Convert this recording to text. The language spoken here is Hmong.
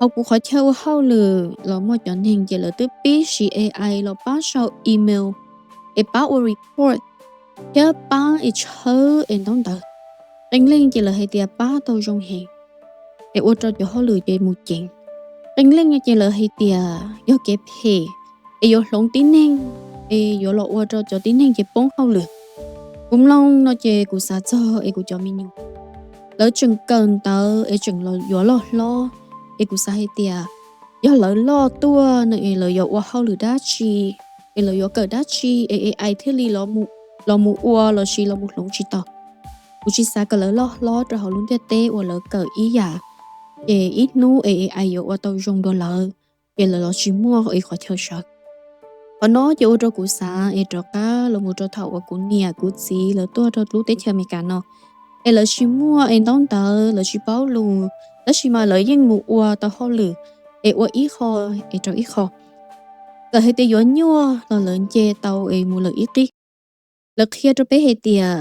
Hauv kuv qhov chaw ua hauj lwm los muaj cov neeg ces lawv twb pib siv A I los pab sau email, es pab ua report, thiab pab es tshawb es ntaub ntawv. Qee leej ces lawv hais tias pab tau zoo heev, es ua rau cov hauj lwm ces mus ceev. Qee leej ces lawv hais tias yog kev phem, es yuav hloov tib neeg, es yuav los ua rau cov tib neeg ces poob hauj lwm. Kuv mloog no ces kuv xav txog es kuv cov me nyuam, lawv tseem kawm ntawv es tseem yuav loj hlob, es kuv xav hais tias yog lawv loj tuaj no es lawv yuav ua hauj lwm dab tsi, es lawv yuav kawm dab tsi es A I thiaj li los mus ua lossis los mus hloov tsis tau. Kuv tsis xav kom lawv loj hlob rau hauv lub ntiaj teb uas lawv kawm ib yam, ces ib hnub es A I yuav ua tau zoo dua lawv, ces lawv los tsis muaj qhov chaw sawv. Qhov no ces ua rau kuv xav es rov qab los mus rau thaum uas kuv niam kuv txiv lawv tuaj rau lub teb chaws Amelikas no, es lawv tsis muaj es ntaub ntawv, lawv tsis paub lus, tab sis mas lawv yeej mus ua tau hauj lwm, es ua ib qho es rau ib qho. Txawm hais tias yuav nyuaj los lawv nce tau es mus lawm ib qib. Lawv qhia rau peb hais tias